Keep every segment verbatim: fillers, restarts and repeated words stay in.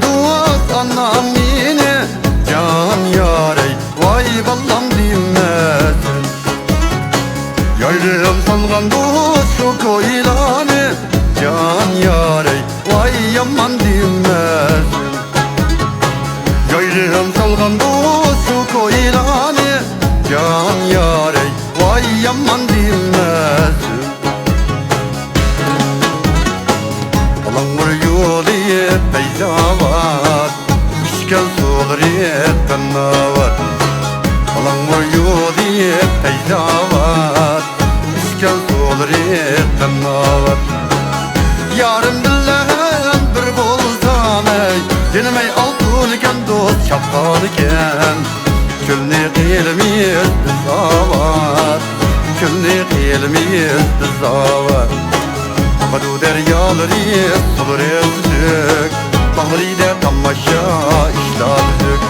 دوست ئانام مېنى جان يارەي، ۋاي بالام دېمەسۇن. يايرىم سالغان دوست شۇ كويلانى، جان يارەي، ۋاي يامان دېمەسۇن. يايرىم سالغان دوست شۇ كويلانى، جان يارەي، ۋاي يامان دېمەسۇن. بۇلۇڭ بىر يولى پەيزاۋات، ئىچكەن سۇلىرى قاناۋات. بۇلۇڭ بىر يولى پەيزاۋات، ئىچكەن سۇلىرى قاناۋات. يارىم بىلەن بىر بولسام ئەي، جېنىم ئەي ئالتۇنكەن، دوست چاققانكەن. كۈلنى قىلمىز بىز ئاۋات، كۈلنى قىلمىز بىز ئاۋات. ئاقىدۇ دەريالىرى، سۇلىرى سۈزۈك، باغلىرىدا تاماشا، ئىشلار ئۈزۈك.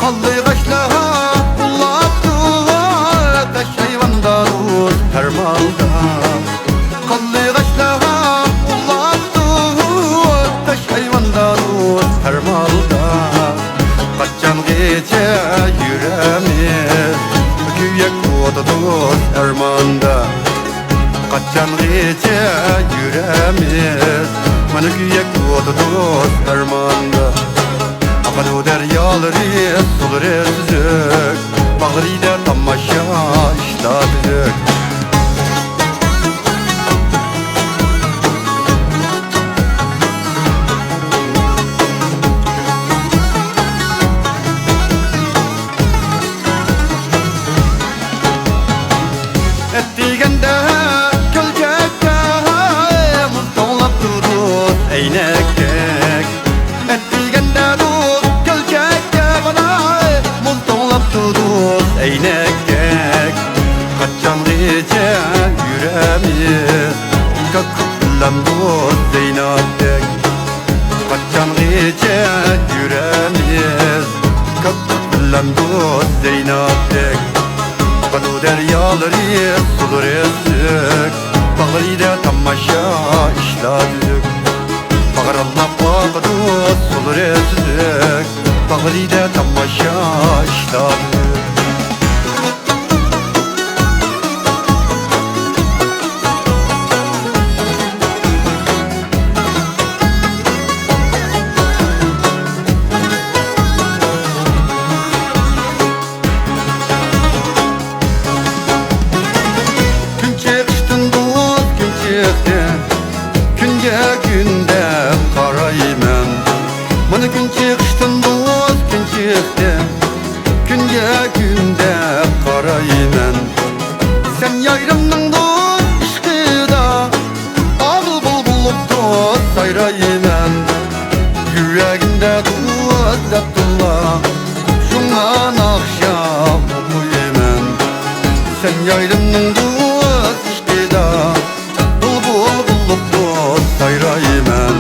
قارلىغاچلار ئۇلاپتۇ تاش ئايۋاندا، دوست پەرماندا. قارلىغاچلار ئۇلاپتۇ تاش ئايۋاندا، دوست پەرماندا. قاچانغىچە يۈرەمىز كۆيۈك ئوتىدا، دوست ئارماندا؟ قاچانغىچە يۈرەمىز مانا كۆيۈك ئوتىدا، دوست ئارماندا؟ ئاقىدۇ دەريالىرى، سۇلىرى سۈزۈك، باغلىرىدا تاماشا، ئىشتىياق ئۈزۈك. ئەتىگەندە كۆلچەكتە مۇز توڭلاپتۇ، دوست، ئەينەكتەك. ئەتىگەندە دوست كۆلچەكتە مانا مۇز توڭلاپتۇ، دوست، ئەينەكتەك. قاچانغىچە يۈرەمىز كاككۇك بىلەن، دوست، زەينەپتەك؟ قاچانغىچە يۈرەمىز كاككۇك بىلەن، دوست، زەينەپتەك؟ ئاقىدۇ دەريالىرى، سۇلىرى سۈزۈك، باغلىرىدا تاماشا، ئىشتىياق ئۈزۈك. باغرىلاپ ئاقىدۇ سۇلىرى سۈزۈك، باغلىرىدا تاماشا، ئىشتىياق ئۈزۈك. كۈن چىقىشتىن دوست، كۈن چىقتى. كۈنگە كۈن دەپ قارايمەن. مانا كۈن چىقىشتىن دوست، كۈن چىقتى. كۈنگە كۈن دەپ قارايمەن. سەن يايرىمنىڭ دوست ئىشقىدا ئاغىل بۇلبۇللۇق دوست سايرايمەن. يۈرەكىمدە دوست دەپتۇلا، شۇڭا ناخشا ئوقۇيمەن. سەن يايرىمنىڭ دوست ئىشقىدا بۇلبۇل بولۇپ دوست سايرايمەن.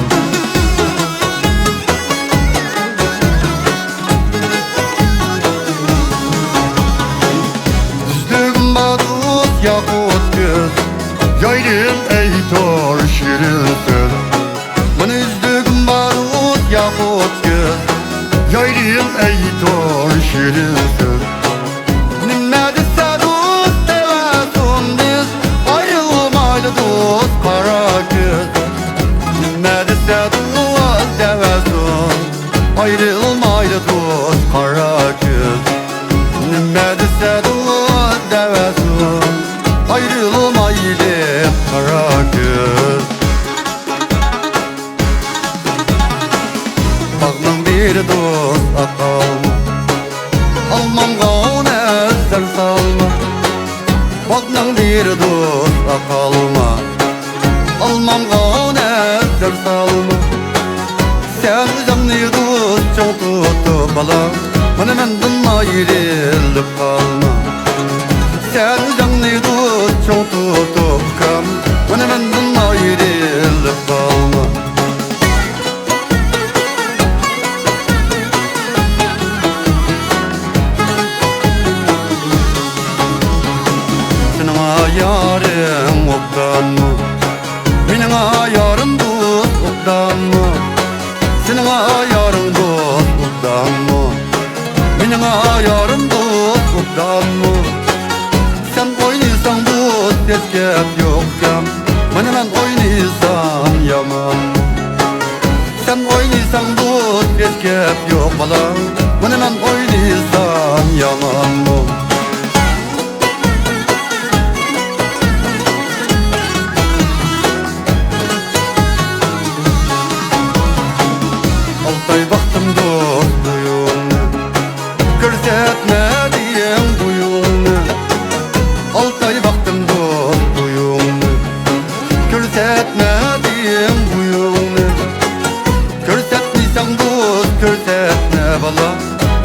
ئۈزلۈكۈم بار دوست ياقۇت كۆز، يايرىم ئېيتار شېرىن سۆز. مانا ئۈزلۈكۈم بار دوست ياقۇت كۆز، يايرىم ئېيتار شېرىن سۆز. نېمە دېسە دوست دەۋەرسۇن، بىز ئايرىلمايلى دوست قارا كۆز. نېمە دېسە دوست دەۋەرسۇن، ئايرىلمايلى دوست قارا كۆز. نېمە دېسە دوست دەۋەرسۇن، ئايرىلمايلى قارا كۆز. باغنىڭ بىرى دوست ئاق ئالما، ئالمامغا مانا مەندىن ئايرىلىپ قالما. سەن ئۆزۈڭنى دوست چوڭ تۇتۇپ ئۇكام، مانا مەندىن ئايرىلىپ قالما. سېنىڭ يارىڭ ئوبدانمۇ؟ مېنىڭ يارىم دوست ئوبدانمۇ؟ سېنىڭ يارىڭ دوست ئوبدانمۇ؟ مېنىڭ يارىم دوست ئوبدانمۇ؟ سەن ئوينىساڭ دوست، ھېچ گەپ يوقكەن. مانا مەن ئوينىسام يامانمۇ؟ سەن ئوينىساڭ دوست، ھېچ گەپ يوق بالا. مانا مەن ئوينىسام يامانمۇ؟ ئالتاي باقتىم دوست بويۇڭنى، كۆرسەتمە دېيىڭ بويۇڭنى. ئالتاي باقتىم دوست بويۇڭنى، كۆرسەتمە دېيىڭ بويۇڭنى. كۆرسەتمىسەڭ دوست، كۆرسەتمە بالا،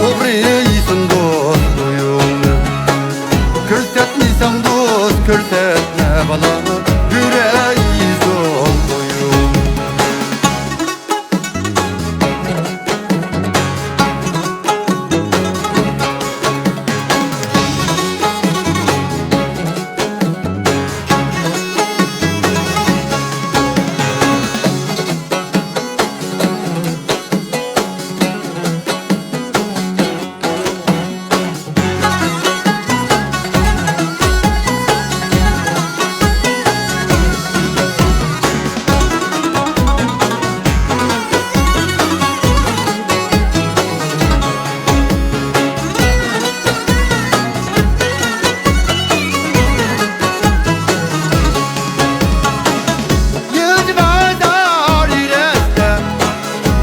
ئوغرى يېسۇن دوست بويۇڭنى. كۆرسەتمىسەڭ دوست، كۆرسەتمە بالا، بۆرە يېسۇن بويۇڭنى. يېزا بازار رەستە،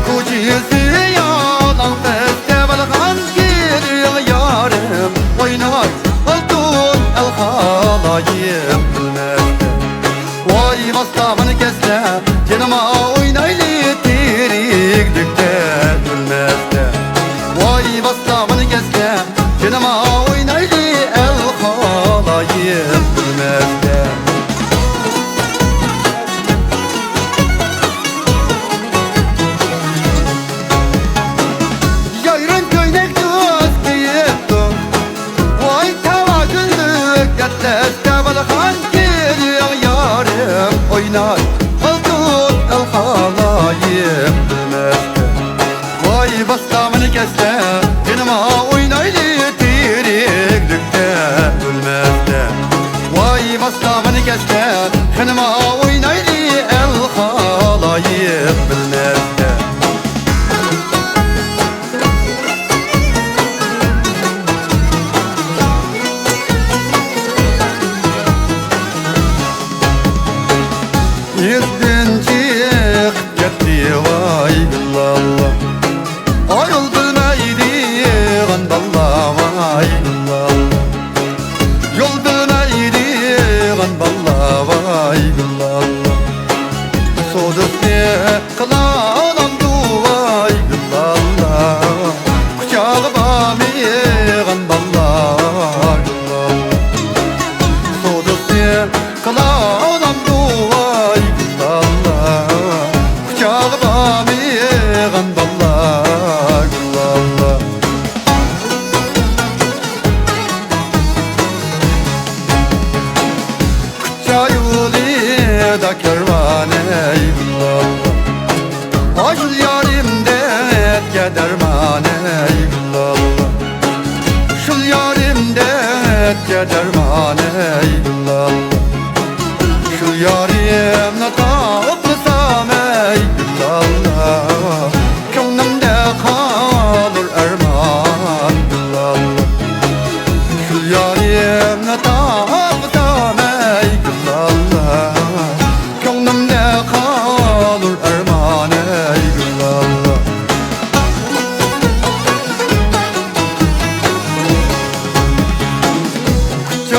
كوچىسى يالاڭ پەستە، بالغان كېلىڭ يارىم، ئويناي ئالتۇن ئەل خالايىق بىلمەستە. ۋاي باسلاغان كەسلە، جېنىما ئوينايلى تىرىكلىكتە ئۆلمەستە. ۋاي باسلاغان كەسلە، جېنىما ئوينايلى ئەل خالايىق ئۆلمەستە. يايرىڭ كۆينەك تۈز كىيىپتۇ. ۋاي تاۋا گۈللۈك ئەتلەستە، بالغان كېلىڭ يارىم، ئويناي ئالتۇن ئەل خالايىق بىلمەستە. ۋاي باسلاغان كەسلە، جېنىما ئوينايلى تىرىكلىكتە ئۆلمەستە. ۋاي باسلاغان كەسلە، خېنىما ئوينايلى ئەل خالايىق بىلمەستە. ئىزدىن چىقىپ كەتتى ۋاي بىللاللا. ئايال بىلمەيدىغان باللا ۋاي بىللاللا. يول بىلمەيدىغان باللا ۋاي بىللاللا. سودىسى قىلالامدۇ ۋاي بىللاللا، قۇچاقى بارمىغان باللا ۋاي بىللاللا. سودىسى قىلالامدۇ ۋاي بىللاللا، قۇچاقى بارمىغان باللا ۋاي بىللاللا. كۇچا يولىدا كەرۋان ئەي بىللاللا. ئاشۇ يارىم دەردكە دەرمان ئەي بىللاللا. شۇ يارىم دەردكە دەرمان ئەي بىللاللا. شۇ يارىمنى تاپمىسام ئەي بىللاللا، كۆڭلۈمدە قالۇر ئەرمان بىللاللا. شۇ يارىمنى تاپمىسام ئەي بىللاللا، كۆڭلۈمدە قالۇر ئەرمان ئەي بىللاللا. كۇچا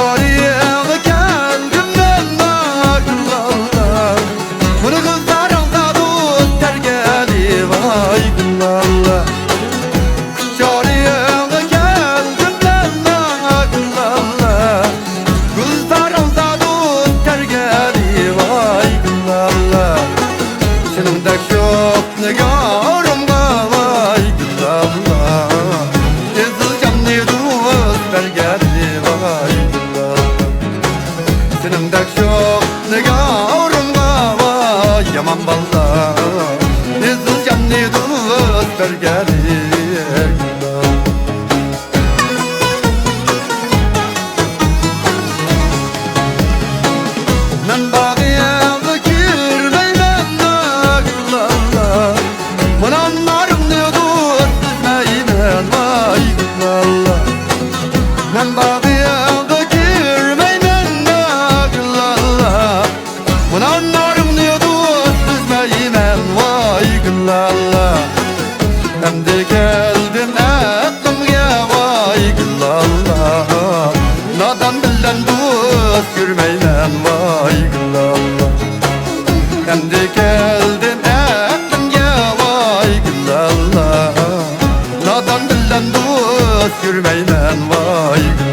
مەن باغرىڭغا كىرمەيمەن، ۋاي گۈلاللا. مۇنانلارنى دوست بىلمەيمەن، ۋاي گۈلاللا. مەن باغرىڭغا كىرمەيمەن، ۋاي گۈلاللا. مۇنانلارنى دوست بىلمەيمەن، ۋاي گۈلاللا. ئەمدى كەلدىم ئەقلىمگە، ۋاي گۈلاللا. نادان بىلەن دوست كۆرمەيمەن، ۋاي گۈلاللا. ئەمدى كەلدىم ئەقلىمگە، ۋاي گۈلاللا. نادان بىلەن دوست كۆرمەيمەن، ۋاي